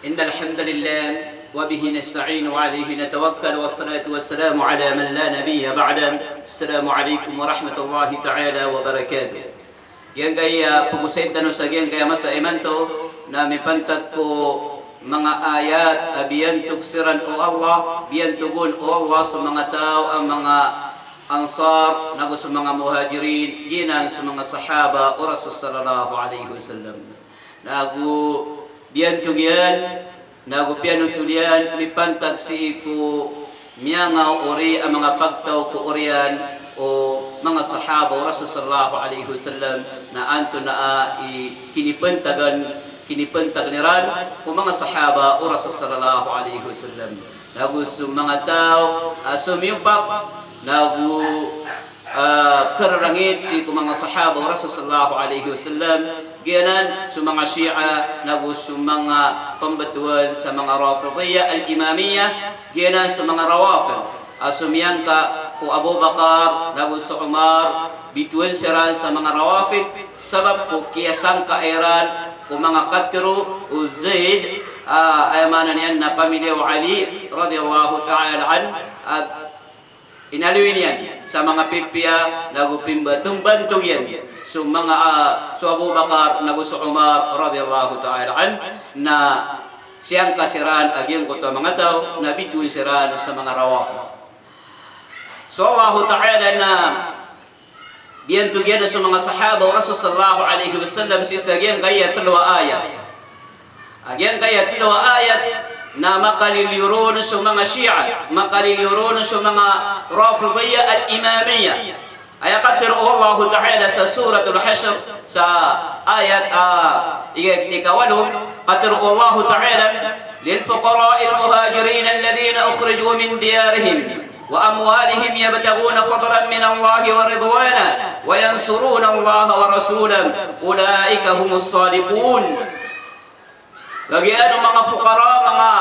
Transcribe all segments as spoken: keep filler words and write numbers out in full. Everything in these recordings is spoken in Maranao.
إن الحمد لله وبه نستعين وعليه نتوكل والصلاة والسلام على من لا نبي بعده. السلام عليكم ورحمة الله تعالى وبركاته. Giyangkaya pagosay tano sa giyangkaya masa imanto na mipantag ko manga ayat a biyantog siran o Allah, biyantog on o Allah so manga taw a manga Ansar, nago so manga Muhajirin, giyanan so manga sahaba o Rasul sallallahu alaihi wasallam. Nago biyantog iyan, nago piyanotol iyan, mipantag sii ko miyangaori a manga pagtaw ko oriyan o manga sahaba o Rasul sallallahu alaihi wasallam, na antonaa i kinipantagan, kinipantag iran ko manga sahaba o Rasul sallallahu alaihi wasallam. Nago so manga taw a somiyopak, nago ah, kararangit sii ko manga sahaba o Rasul sallallahu alaihi wasallam, giyanan so manga Shia, nago so manga pambetowan sa manga Rafidiyya al-Imamiyya, giyanan so manga Rawafid. A somiyangka ko Abu Bakar, nago so Umar, bitowan siran sa manga Rawafid, sabap ko kiyasangka iran ko manga katharo o Zaid, ah, aya maana niyan na pamilya o Ali radiyallahu ta'ala anhu, ah, inaloy niyan sa manga pipiya, nago pimbatong-bantong iyan so manga, ah, so Abu Bakar, nago so Umar radiyallahu ta'ala anhu, na siyangka siran a giyangkoto a manga taw, na bitowan siran sa manga Rawafid. So Allahu ta'ala na biyantog iyan so manga sahaba o Rasul sallallahu alaihi wasallam sii sa giyangkaya telo a ayat. A giyangkaya telo a ayat na makaliliyo ron so manga Shia, makaliliyo ron so manga Rafidiyya al-Imamiyya. Aya katharo o Allahu ta'ala sa Suratul Hashr, sa ayat, ah, ika-, ikawalo, katharo o Allahu ta'ala, للفقراء المهاجرين الذين أخرجوا من ديارهم وأموالهم يبتغون فضلا من الله ورضوانا وينصرون الله ورسوله أولئك هم الصادقون. Kagiya o manga fuqara, manga,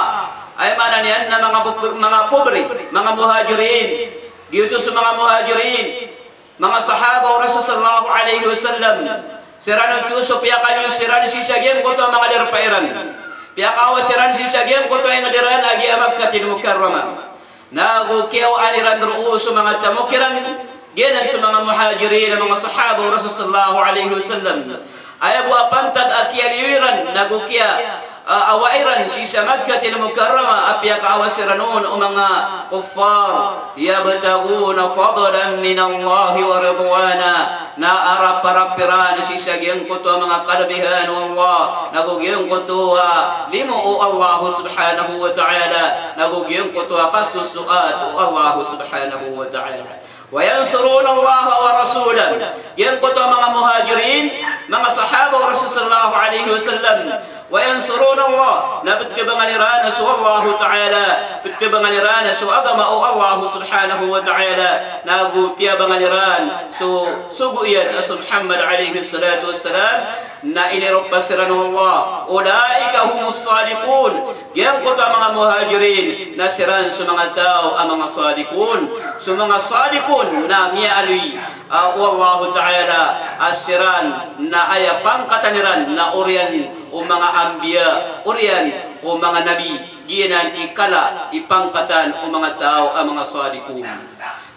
aya maana niyan na manga pob-, manga pobre, manga Muhajirin, giyoto so manga Muhajirin, manga sahaba o Rasul sallallahu alaihi wasallam, siran oto so piyakaliyo siran sii sa giyangkoto a manga darpa iran. Piyakaawa siran sii sa giyangkoto a ingd iran a giya Makkatil Mukarramah. Nago kiyawaan iran roo so manga tamok iran, giyanan so manga Muhajirin a manga sahaba o Rasul sallallahu alaihi wasallam. Aya bo a pantag a kiyaliyo iran, nago kiya, ah, awa iran sii sa Makkatil Mukarramah, a piyakaawa siran on o manga kuffar. يبتغون فضلا من الله ورضوانا. Na araparap iran sii sa giyangkoto a manga kalabihan o Allah, nago giyangkoto a limo o Allah subhanahu wa ta'ala, nago giyangkoto a kasosoat o Allah subhanahu wa ta'ala. وينصرون الله ورسوله. Giyangkoto a manga Muhajirin, manga sahaba o Rasul sallallahu alaihi wasallam, وينصرون الله, na pthabangan iran so Allahu ta'ala, pthabangan iran so agama o Allah subhanahu wa ta'ala, nago tiyabangan iran so sogo iyan a so Muhammad alayhis salatu wassalam, na iniropa siran o Allah. أولئك هم الصادقون. Giyangkoto a manga Muhajirin na siran so manga taw a manga sadiqun. So manga sadiqun na miyaaloy, ah, o Allahu ta'ala a siran na aya pangkatan iran na oriyan o manga anbiya, oriyan o manga nabi, giyanan i kala i pangkatan o manga taw a manga sadiqun.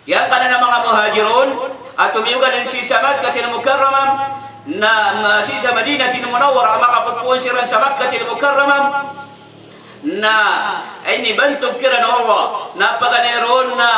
Giyangkanan a manga Muhajirun a tomiyoga dn sii sa Makkatil Mukarramah, na, na sii sa Madinatil Munawwarah, a makapopoon siran sa Makkatil Mukarramah, na inibantog kiran o Allah, na paganay ron na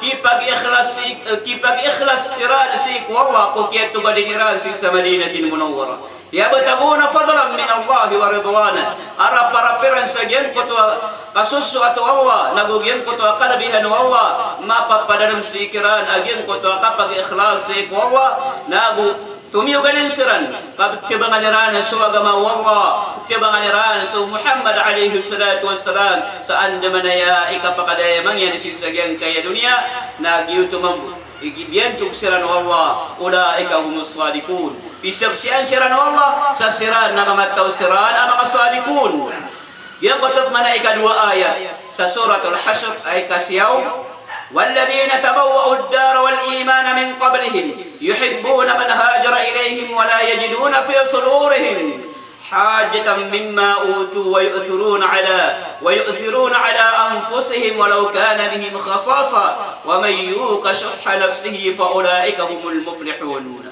kipag-ikhlas si-, kipag-ikhlas siran sii ko Allah ko kiyatogadn iran sii sa Madinatil Munawwarah. يبتغون فضلا من الله ورضوانا. Araparap iran sa giyangkoto a kasosoat o Allah, nago giyangkoto a kalabihan o Allah, mapapadarm sii kiran a giyangkoto a kapag-ikhlas sii ko Allah, nago tomiyoga dn siran ka pthabangan iran so agama o Allah, pthabangan iran so Muhammad alayhis salatu wassalam, sa andamanaya i kapakadayaman iyan sii sa giyangkaya doniya, na giyoto mambo i kibiyantog siran o Allah, أولئك هم الصادقون. Pizaksian siran o Allah sa siran na manga taw siran a manga sadiqun. Giyangkoto pman a ikadowa a ayat sa Suratul Hashr a ikasiyaw, والذين تبوأوا الدار والإيمان من قبلهم يحبون من هاجر إليهم ولا يجدون في صدورهم حاجة مما أوتوا ويؤثرون على، ويؤثرون على أنفسهم ولو كان بهم خصاصة ومن يوق شح نفسه فأولئك هم المفلحون.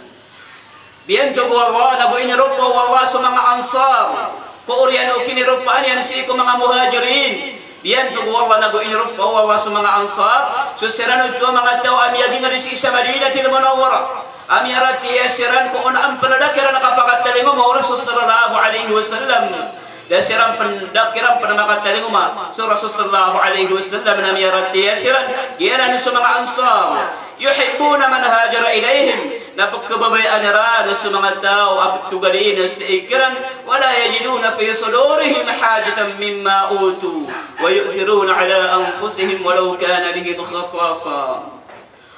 Biyantog o Allah, nago iniropa o Allah so manga Ansar ko oriyan o kiniropaan iyan sii ko manga Muhajirin. Biyantog o Allah, nago iniropa o Allah so manga Ansar, so siran oto a manga taw a miyaginga di sii sa Madinatil Munawwarah, a miyaratiyaya siran ko onaan pn a da kiran kapakatalingoma o Rasul sallallahu alaihi wasallam. Da siran pn, da kiran pn makatalingoma so Rasul sallallahu alaihi wasallam na miyaratiyaya siran. Giyanan so manga Ansar. يحبون من هاجر إليهم. Na pkhababayaan iran so manga taw a pthogalin sii kiran. ولا يجدون في صدورهم حاجة مما أوتوا ويؤثرون على أنفسهم ولو كان بهم خصاصة.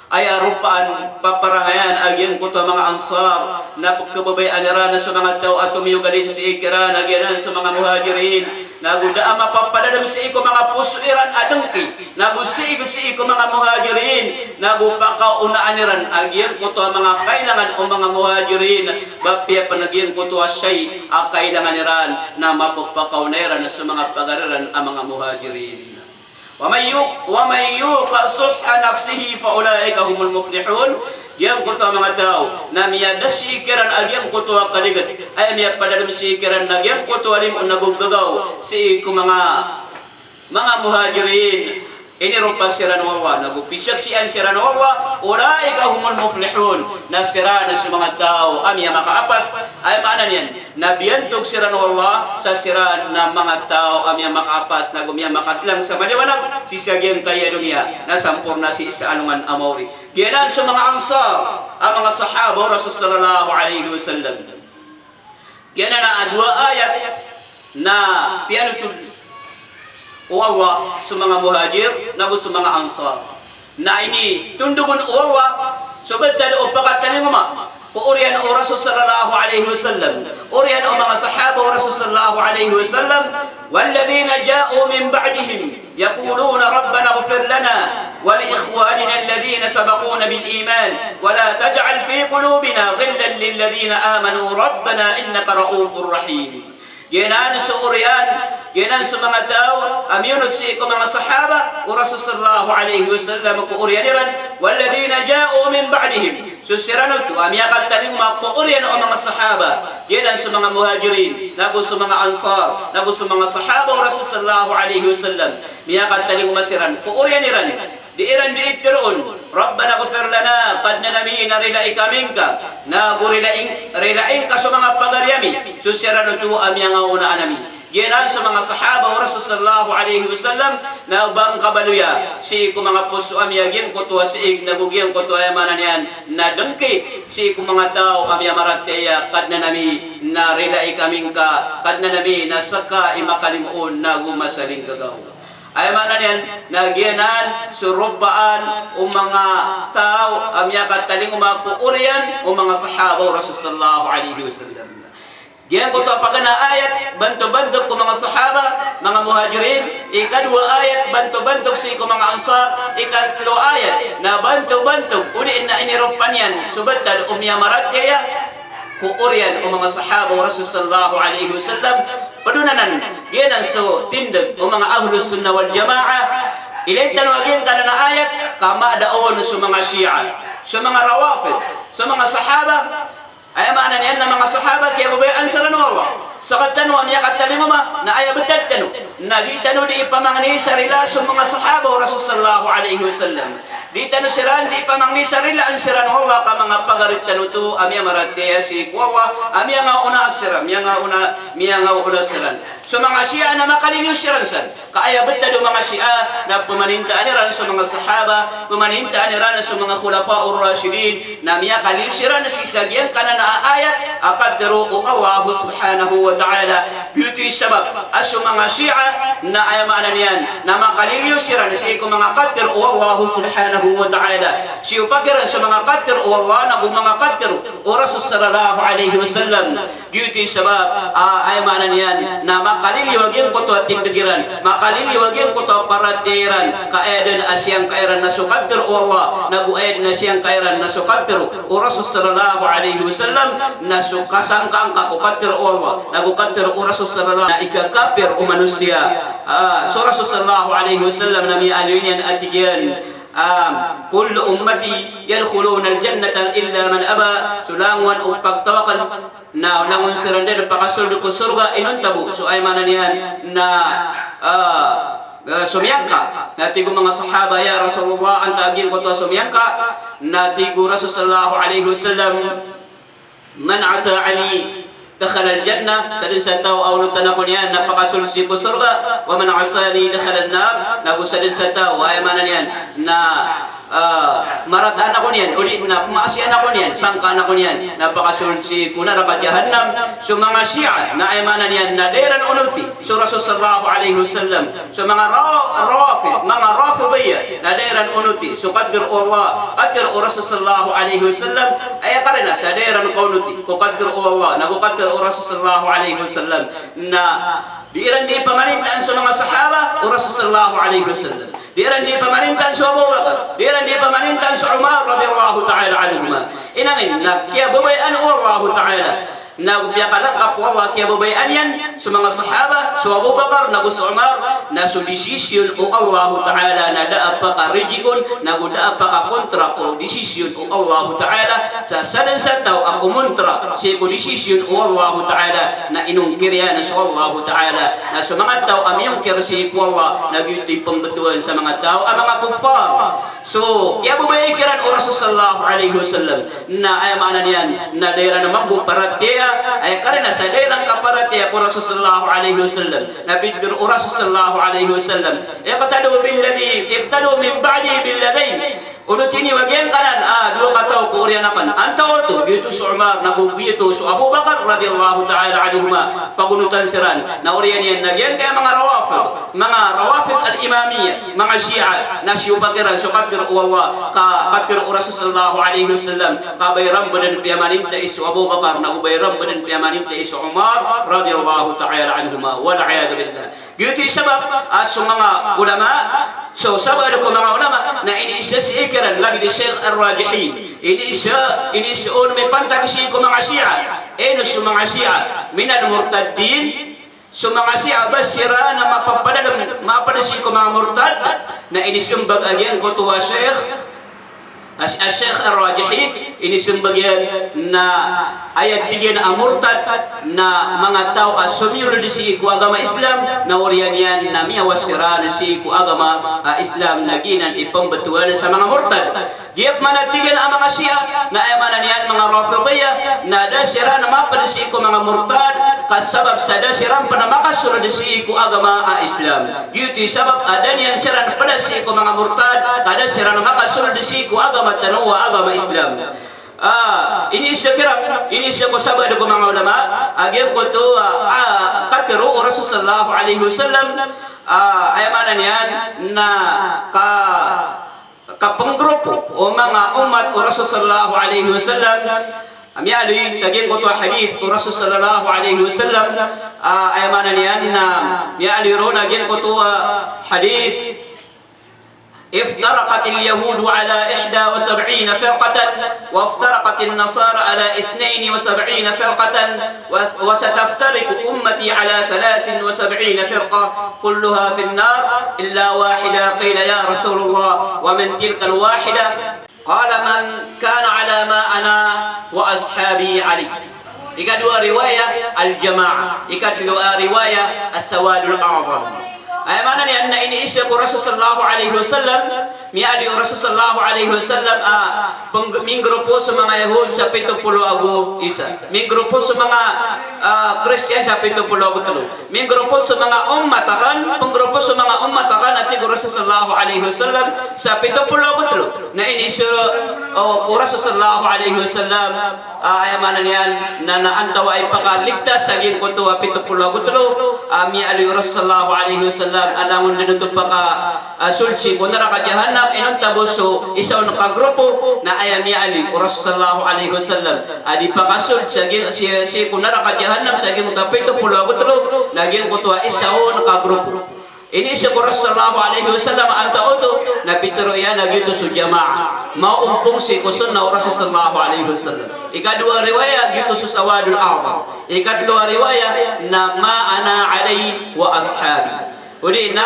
Aya ropaan, paparangayan a giyangkoto a manga Ansar, na pkhababayaan iran so manga taw a tomiyogalin sii kiran a giyanan so manga Muhajirin, nago da a mapapadalm sii ko manga poso iran a dngki, nago sii, sii ko manga Muhajirin, nago pakaonaan iran a giyangkoto a manga kailangan o manga Muhajirin, ba apiya pn giyangkoto a shay a kailangan iran, na mapapakaona iran so manga pagari ran a manga Muhajirin. ومن يوق، ومن يوق شح نفسه فأولئك هم المفلحون. Giyangkoto a manga taw na miyada sii kiran a giyangkoto a kaligat, aya miyapadalm sii kiran na giyangkoto a limo nago gagaw sii ko manga, manga Muhajirin. Iniropa siran o Allah, nago pisaksian siran o Allah, أولئك هم المفلحون. Na siran so manga taw a miyamakaapas, aya maana niyan, na biyantog siran o Allah, sa siran na manga taw a miyamakaapas, nago miyamakaslang sa maliwanag sii sa giyangkaya doniya, na samporna sii sa alongan a maori. Giyanan so manga Ansar, a manga sahaba o Rasul sallallahu alaihi wasallam. Giyanan a dowa ayat na piyanotol o Allah so manga Muhajir, nago so manga Ansar. Na initondog on o Allah so btad o pakatalingoma ko oriyan o Rasul sallallahu alaihi wasallam, oriyan o manga sahaba o Rasul sallallahu alaihi wasallam, والذين جاءوا من بعدهم يقولون ربنا اغفر لنا ولإخواننا الذين سبقونا بالإيمان ولا تجعل في قلوبنا غلا للذين آمنوا ربنا إنك رءوف رحيم. Giyanan so oriyan, giyanan so manga taw a miyonot sii ko manga sahaba o Rasul sallallahu alaihi wasallam ko oriyan iran, والذين جاءوا من بعدهم. So siran oto a miyakatalingoma ko oriyan o manga sahaba, giyanan so manga Muhajirin, nago so manga Ansar, nago so manga sahaba o Rasul sallallahu alaihi wasallam, miyakatalingoma siran ko oriyan iran. Di iran dii tharoon, ربنا اغفر لنا, Kadnan ami, na rilai kami ngka, nago rilai, rilai ngka so manga pagari ami. So siran oto a miyangaonaan ami. Giyanan so manga sahaba o Rasul sallallahu alaihi wasallam, na ba ngka baloya sii ko manga poso ami a giyangkoto a siig, nago giyangkoto a, aya maana niyan, na dngki sii ko manga taw a miyamaratiyaya, Kadnan ami, na rilai kami ngka, Kadnan ami, na ska i makalimoon nago masalinggagaw. Aya maana niyan na giyanan so ropaan o manga taw a miyakatalingoma ko oriyan o manga sahaba o Rasul sallallahu alaihi wasallam. Giyangkoto a paganay a ayat, bantobantog ko manga sahaba, manga Muhajirin, ikadowa a ayat, bantobantog sii ko manga Ansar, ikatlo a ayat na bantobantog, odi na iniropa niyan so btad o miyamaratiyaya ko oriyan o manga sahaba o Rasul sallallahu alaihi wasallam. Pd on anan, giyanan so tindg o manga Ahlus Sunnah wal Jamaah. Ilay tano a giyangkanan a ayat ka mada on so manga Shia, so manga Rawafid, so manga sahaba. Aya maana niyan na manga sahaba kiyababayaan siran o Allah. Sktano a miyakatalingoma na aya btad tano na di tano dii pamangni sa rila so manga sahaba o Rasul sallallahu alaihi wasallam. Di tano siran dii pamangni sa rilaan siran o Allah ka manga pagari tano oto a miyamaratiyaya sii ko Allah, a miyangaona siran, miyangaona, miyangaona siran. So manga Shia na makaliliyo siran san. Ka aya btad o manga Shia na pmanintaan iran so manga sahaba, pmanintaan iran so manga khulafa ur-rashidin, na miyakaliliyo siran sii sa giyangkanan a ayat a katharo o Allah subhanahu wa ta'ala. Giyoto i sabap a so manga Shia na aya maana niyan na makaliliyo siran sii ko manga katharo o Allah subhanahu wa ta'ala. Sii ko pagari iran so manga katharo o Allah nago manga katharo o Rasul sallallahu alaihi wasallam. Giyoto i sabap a, aya maana niyan na makaliliyo a giyangkoto a tindg iran, makaliliyo a giyangkoto a paratiyaya iran, ka aya dn a siyangka iran na so katharo o Allah, nago aya dn a siyangka iran na so katharo o Rasul sallallahu alaihi wasallam, na so kasangkaangka ko katharo o Allah, Ago katharo o Rasul sallallahu, na ikakapir o manosiya, ah, so Rasul sallallahu alaihi wasallam na miyaaloy niyan a tig iyan, ah, "Kullu ummati yadkhulunal jannata illa man aba." So langon o pagtaw akn na langon siran dn pakasold ko sorga inonta bo so, aya maana niyan na, ah, ah, somiyangka. Na tig o manga sahaba, "Ya Rasulullah, antaa giyangkoto a somiyangka?" Na tig o Rasul sallallahu alaihi wasallam, "Man ata'ani dakhalal jannah," sadn sa taw a onotan ako niyan na pakasold sii ko sorga, "wa man asani dakhalan nar," nago sadn sa taw a, aya maana niyan na, ah, marataan ako niyan, odi na pmaasiyaan ako niyan, sangkaan ako niyan, na pakasold sii ko naraka jahannam. So manga Shia na, aya maana niyan na da iran onoti so Rasul sallallahu alaihi wasallam. So manga Ra-, Rawafid, manga Rafidiyya, na da iran onoti so katharo o Allah, katharo o Rasul sallallahu alaihi wasallam, aya karina sa da iran kaonoti ko katharo o Allah nago katharo o Rasul sallallahu alaihi wasallam. Na di iran di pamarintaan so manga sahaba o Rasul sallallahu alaihi wasallam. Di iran di pamarintaan so Abu Bakar. Di iran di pamarintaan so Umar radhiyallahu ta'ala anhuma. Inangin na kiyababayaan o Allahu ta'ala. Na go piyakalangkap o Allah kiyababayaan iyan so manga sahaba, so Abu Bakar, nago so Umar, na so desisyon o Allahu ta'ala na da a pakarijikon, nago da a pakakontra ko desisyon o Allahu ta'ala. Sa sadn sa taw a komontra sii ko desisyon o Allahu ta'ala na inongkir iyan so Allahu ta'ala. Na so manga taw a miyongkir sii ko Allah na giyoto i pmbtowan sa manga taw a manga kuffar. So kiyababayai kiran o Rasul sallallahu alaihi wasallam. Na aya maana niyan na da iran mambo paratiyaya, aya karina sa da iran kaparatiyaya ko Rasul sallallahu alaihi wasallam. Na pitharo o Rasul sallallahu alaihi wasallam, "Iqtadu billadhi, iqtadu min ba'di billadhayn." Onoti niyo a giyangkanan a dowa kataw ko oriyan akn. Antaa oto? Giyoto so Umar nago giyoto so Abu Bakar radhiyallahu ta'ala anhuma. Pagonotan siran. Na oriyan iyan na giyangkaya manga Rawafid, manga Rawafid al-Imamiyya, manga Shia, na siyopak iran so katharo o Allah, ka, katharo o Rasul sallallahu alaihi wasallam, ka ba iran bo dn piyamarintai so Abu Bakar, nago ba iran bo dn piyamarintai so Umar radhiyallahu ta'ala anhuma, wal iyadhu billah. Giyoto i sabap a so manga ulama, so sabaad ko manga ulama, na iniisa sii kiran lagid i Sheikh Ar-Rajihi. Iniisa, iniisa on mipantag sii ko manga Shia. Ino so manga Shia? Minal murtaddin. So manga Shia ba siran na mapapadalm, mapd sii ko manga murtad, na inismbag a giyangkoto a Sheikh, a, a Sheikh Ar-Rajihi, inismbag iyan na aya tig iyan a murtad na manga taw a somiyold sii ko agama Islam, na oriyan iyan na miyawas siran sii ko agama, a, Islam, na giyanan i pmbtowan sa manga murtad. Giya pman a tig iyan a manga Shia, na aya maana niyan manga Rafidiyya, na da siran mapd sii ko manga murtad, ka sabap sa da siran pn makasold sii ko agama a Islam. Giyoto i sabap a da niyan siran pd sii ko manga murtad, ka da siran makasold sii ko agama tano a agama Islam. Ah, iniisa kiran, iniisa ko sabaad ko manga ulama, a giyangkoto a, a, katharo o Rasul sallallahu alaihi wasallam, a, aya maana niyan na ka kapnggrupo o manga ummat o Rasul sallallahu alaihi wasallam, a miyaaloy sa giyangkoto a hadith o Rasul sallallahu alaihi wasallam, a, aya maana niyan na miyaaloy ron a giyangkoto a hadith, "Iftaraqatil yahudu ala ihda wa sab'ina firqatan, wa iftaraqatin nasara ala ithnayn wa sab'ina firqatan, wa, wa sataftariqu ummati ala thalathin wa sab'ina firqah, kulluha fin nar, illa wahida." Qila, "Ya Rasulullah, wa man tilkal wahida?" Qala, "Man kana ala ma ana wa ashabi alayh." Ikadowa riwayat, al-jama'ah. Ikatlo a riwayat, as-sawadul a'zam. Aya maana niyan na iniisa ko Rasul sallallahu alaihi wasallam, miyaaloy o Rasul sallallahu alaihi wasallam a png-, minggrupo so manga Yahud sa pito polo ago isa. Minggrupo so manga, ah, Kristiyan sa pito polo ago tlo. Minggrupo so manga ummat akn, pnggrupo so manga ummat akn, a tig o Rasul sallallahu alaihi wasallam, sa pito polo ago tlo. Na iniisa o, o Rasul sallallahu alaihi wasallam, ah, aya maana niyan na, na antawaa i pakaligtas sa giyangkoto a pito polo ago tlo, a miyaaloy o Rasul sallallahu alaihi wasallam a langon dn oto paka, ah, sold sii ko naraka jahannam inonta bo so isa on ka grupo, na aya miyaaloy o Rasul sallallahu alaihi wasallam a di pakasold sa giya, sii, sii ko naraka jahannam sa giyangkoto a pito polo ago tlo, na giyangkoto a isa on ka grupo. Iniisa ko Rasul sallallahu alaihi wasallam a antaa oto, na pitharo iyan a giyoto so jamaah. maompong sii ko sunnah o Rasul sallallahu alaihi wasallam. Ikadowa a riwaya, giyoto so Sawadul A'zam. Ikatlo a riwaya na ma ana alaihi wa ashabi. Odi na,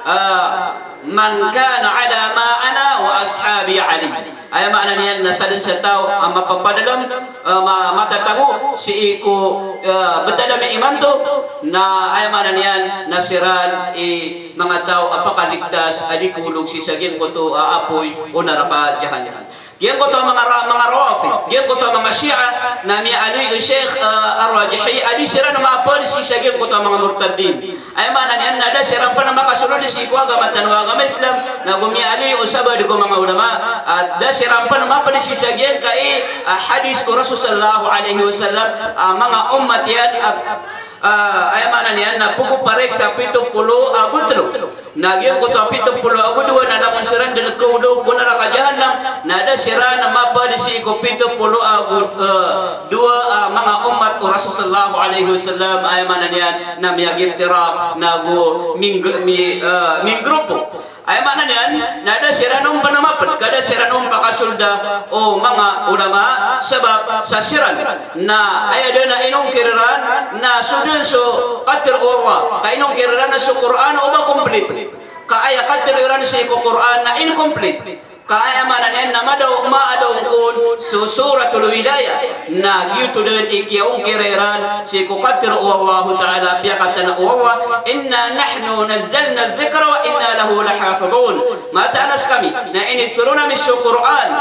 ah, man kana ala ma ana wa ashabi alaihi. Aya maana niyan na sadn sa taw a mapapadalm, ah, ma-, matatago sii ko, ah, btad ami imanto, na aya maana niyan na siran i manga taw a pakaligtas a di kolog sii sa giyangkoto a apoy o naraka jahannam. Giyangkoto a manga ra-, manga Rawafid, giyangkoto a manga Shia, na miyaaloy o Sheikh, ah, Ar-Rajihi a di siran mapd sii sa giyangkoto a manga murtaddin. Aya maana niyan na da siran pn makasold sii ko agama tano a agama Islam, na go miyaaloy o sabaad ko manga ulama, ah, da siran pn mapd sii sa giyangkai a hadis o Rasul sallallahu alaihi wasallam, a manga ummat iyan, ah, ah, aya maana niyan na pgoparik sa pito polo ago tlo. Na giyangkoto a pito polo ago dowa na langon siran dn khaolog ko naraka jahannam, na da siran mapd sii ko pito polo ago, ah, dowa, ah, manga ummat o Rasul sallallahu alaihi wasallam, aya maana niyan na miyag-iftiraq, na go ming-, mi-, ah, minggrupo. Aya maana niyan na da siran on pn mapd, ka da siran on pakasolda o manga ulama, sabap sa siran na aya dn a inongkir iran na so dn so katharo o Allah, ka inongkir iran na so Qur'an o ba complete. Ka aya katharo iran sii ko Qur'an na incomplete. Ka aya maana niyan na madaw, maadaw kon so Suratul Wilayah, na giyoto dn i kiyaongkir iran sii ko katharo o Allahu Ta'ala, piyakatana o Allah, "Inna nahnu nazzalna adh-dhikra wa inna lahu lahafidhun." Mataan a skami na initoron ami so Qur'an,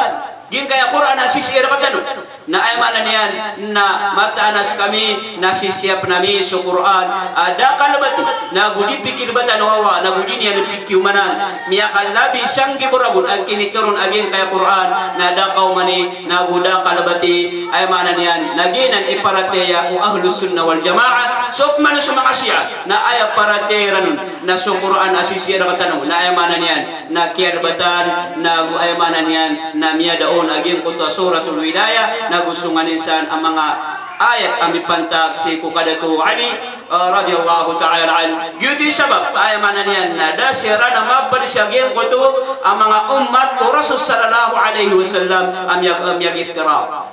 giyangkaya Qur'an a sisii rktano. Na aya maana niyan na mataan a skami na sisiyapn ami so Qur'an a da kalbati, na go di pikilbatan o Allah, na go di niyan pikiyomanan. Miyakalabi sanggibo ragon a kinitoron a giyangkaya Qur'an, na da kaomani, na go da kalbati. Aya maana niyan na giyanan i paratiyaya o Ahlus Sunnah wal Jamaah. So pman so manga Shia, na aya paratiyaya iran on na so Qur'an a sisii rktano, na aya maana niyan na kiyalbatan, na go aya maana niyan na miyada on a giyangkoto a Suratul Wilayah, na go so nganin san a manga ayat a mipantag sii ko kadato o Ali, ah, radiyallahu ta'ala anhu. Giyoto i sabap, aya maana niyan na da siran a mapd sa giyangkoto a manga ummat o Rasul sallallahu alaihi wasallam a miyag-, a miyag-iftiraq.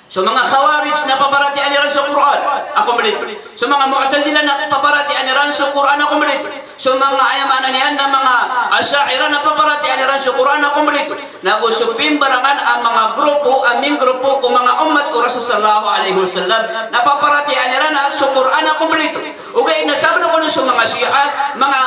So manga Khawarij na paparatiyayaan iran so Qur'an a kompleto. So manga Mu'tazilah na paparatiyayaan iran so Qur'an a kompleto. So manga, aya maana niyan na manga Asha'irah na paparatiyayaan iran so Qur'an a kompleto. Na go so pimbarangan a manga grupo a minggrupo ko manga ummat o Rasul sallallahu alaihi wasallam na paparatiyayaan iran a so Qur'an a kompleto. Ogaid na sabap ko so manga Shia, manga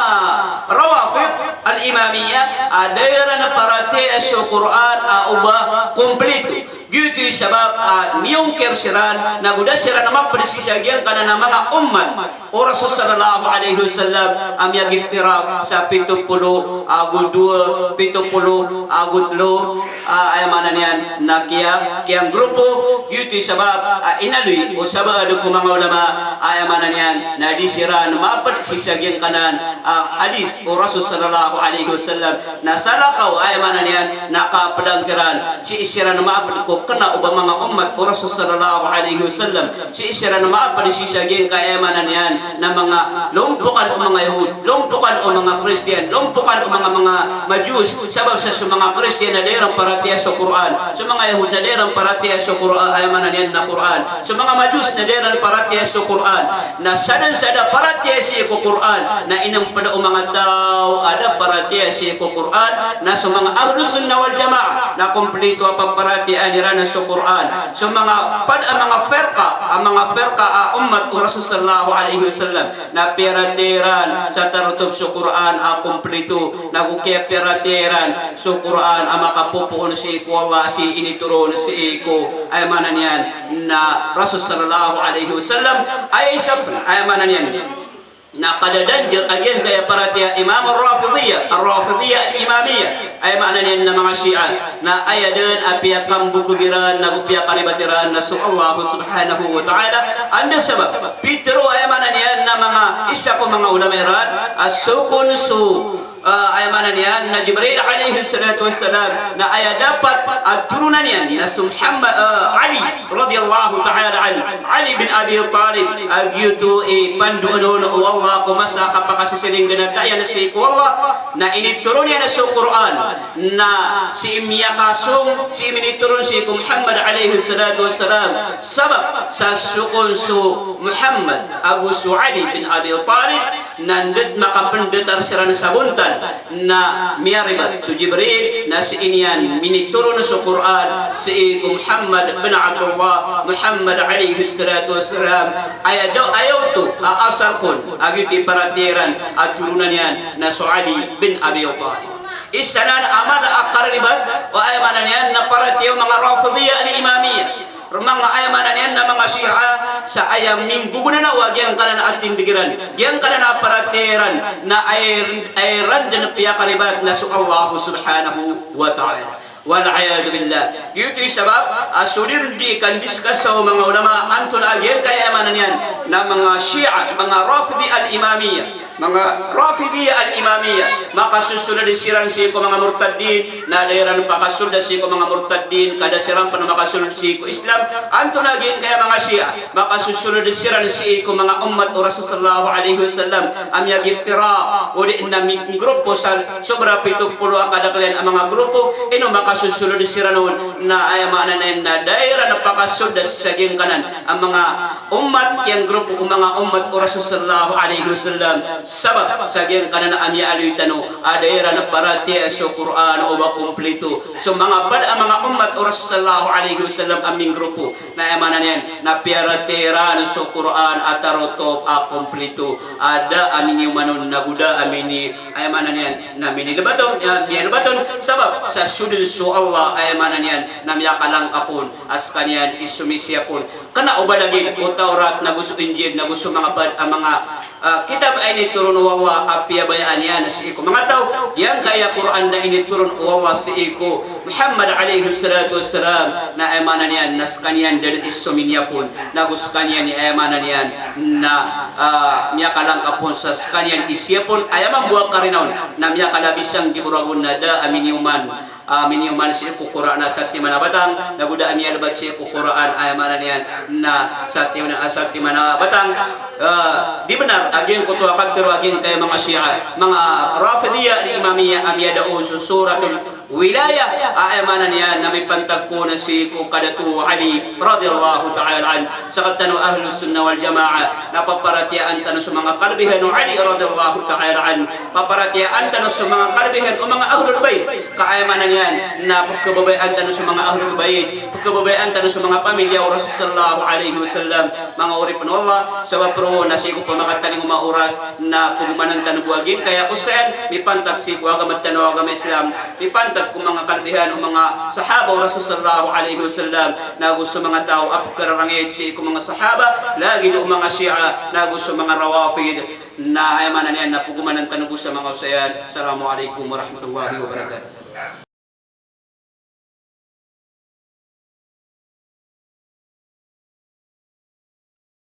Rawafid al-Imamiyah, a da iran paratiyayaan so Qur'an a oba kompleto. Giyoto i sabap a miyongkir siran, na go da siran mapd sii sa giyangkanan a manga ummat o Rasul sallallahu alaihi wasallam a miyag-iftiraq sa pito polo ago dowa, pito polo ago tlo, a, aya maana niyan na kiya, kiyangrupo. Giyoto i sabap a inaloy o sabaad ko manga ulama, aya maana niyan na di siran mapd sii sa giyangkanan a hadis o Rasul sallallahu alaihi wasallam. Na salakaw, aya maana niyan na kapdang kiran, sii siran mapd ko kna o ba manga ummat o Rasul sallallahu alaihi wasallam, sii siran mapd sii sa giyangkaya, aya maana niyan na manga lompokan o manga Yahud, lompokan o manga Kristiyan, lompokan o manga, manga Majus, sabap sa so manga Kristiyan na da iran paratiyayaan so Qur'an, so manga Yahud na da iran paratiyayaan so Qur'an, aya maana niyan na Qur'an, so manga Majus na da iran paratiyayaan so Qur'an. Na sadn sa da paratiyaya sii ko Qur'an, na inmpd o manga taw a da paratiyaya sii ko Qur'an, na so manga Ahlus Sunnah wal Jamaah na kompleto a paparatiyayaan iran so Qur'an. So manga pd a manga firqa, a manga firqa a ummat o Rasul sallallahu alaihi wasallam, na piyaratiyaya iran sa tarotop so Qur'an a kompleto, na go kiyapiyaratiyaya iran so Qur'an a makapopoon sii ko Allah, sii initoron sii ko, aya maana niyan na Rasul sallallahu alaihi wasallam. Aya isa pn, aya maana niyan na kadadanjir a giyangkaya paratiyaya Imam ar-Rafidiyah, ar-Rafidiyah al-Imamiyah, aya maana niyan na manga Shia, na aya dn a piyakambokog iran na go piyakaribat iran na so Allah subhanahu wa ta'ala. Anda sabap? Pitharo, aya maana niyan na manga isa ko manga ulama iran a so kon so Ah, aya maana niyan na Jibril alayhis salatu wassalam, na aya dapat a toronan iyan na so Muhammad, ah, Ali radiyallahu ta'ala anhu, Ali bin Abi Talib, a giyoto i pandoon o Allah ko masa a kapakasisilingganataya niyan sii ko Allah, na initoron iyan so Qur'an, na sii miyakasong, sii minitoron sii ko Muhammad alayhis salatu wassalam, sabap sa so kon so Muhammad ago so Ali bin Abi Talib, na da dn makapendatar siran sa bontal, na miyaribat so Jibril, na sii niyan minitoron so Qur'an sii ko Muhammad bin Abdullah, Muhammad alayhis salatu wassalam. Aya daw, aya oto a asal kon a giyoto i paratiyaya iran a toronan iyan na so Ali bin Abi Talib. Isa nan a mala a kariribat o aya maana niyan na paratiyaya o manga Rafidiyya al-Imamiyya. Manga aya maana niyan na manga Shia sa aya minggogonanaw a giyangkanan a tindg iran, giyangkanan a paratiyaya iran, na aya, aya iran dn piyakaribat na so Allah subhanahu wa ta'ala. Wal iyadhu billah. Giyoto i sabap a so di ron di kandiskas o manga ulama antonaa giyangkaya aya maana niyan na manga Shia, manga Rafidi al-Imamiyya. Manga Rafidiyya al-Imamiyya, makasosold siran sii ko manga murtaddin, na da iran pakasold sii ko manga murtaddin, ka da siran pn makasold sii ko Islam. Antonaa giyangkaya manga Shia, makasosold siran sii ko manga ummat o Rasul sallallahu alayhi wasallam a miyag-iftiraq, odi na minggrupo sa sobra pito polo a kadakl iyan a manga grupo, ino makasosold siran on, na aya maana niyan na da iran pakasold sa giyangkanan a manga ummat, kiyang grupo o manga ummat o Rasul sallallahu alayhi wasallam. Sabap sa giyangkanan a miyaaloy tano a da iran paratiyaya so Qur'an o ba komplito. So manga pd a manga ummat o Rasul sallallahu alayhi wasallam a minggrupo, na aya maana niyan na piyaratiyaya iran so Qur'an a tarotop a komplito. A da a miniyoman on nago da a mini, aya maana niyan na minilbat on, ya, miyalbat on, sabap sa so dn so Allah, aya maana niyan na miyakalangkap on a skaniyan i somisiyap on. Kna o ba lagid o Tawrat nago so Injil nago so manga pd a manga, ah, kitab a initoron o Allah a piyabayaan iyan sii ko manga taw, giyangkaya Qur'an na initoron o Allah sii ko Muhammad alayhis salatu wassalam, na aya maana niyan na skaniyan dn i sominiyap on, nago skaniyan i aya maana niyan na, ah, miyakalangkap on sa skaniyan i siyap on, aya mambo a karina on na miyakalabi sanggibo ragon na da a miniyoman, ah, miniyoman sii ko Qur'an a satiman a batang, nago da a miyalbat sii ko Qur'an, aya maana niyan na satiman, ah, satiman a batang. Ah, di bnar a giyangkoto a katharo a giyangkaya manga Shia, manga Rafidiyya al-Imamiyya a miyada on so Suratul Wilaya, a aya maana niyan na mipantag kon sii ko kadato o Ali radiyallahu ta'ala anhu. Sktano Ahlus Sunnah wal Jamaah na paparatiyayaan tano so manga kalabihan o Ali radiyallahu ta'ala anhu. Paparatiyayaan tano so manga kalabihan o manga Ahlul Bayt. Ka aya maana niyan na pkhababayaan tano so manga Ahlul Bayt, pkhababayaan tano so manga pamilya o Rasul sallallahu alayhi wasallam. Manga oripn o Allah, sabap roo na sii ko pamakatalingoma o oras, na pagomanan tano bo a giyangkaya osayan mipantag sii ko agama tano a agama Islam, mipantag ko manga kalabihan o manga sahaba o Rasul sallallahu alayhi wasallam, nago so manga taw a pkhararangit sii ko manga sahaba, lagid o manga Shia, nago so manga Rawafid. Na aya maana niyan na pagomanan tano bo sa manga osayan. Assalamu alaykum warahmatullahi wabarakatuh.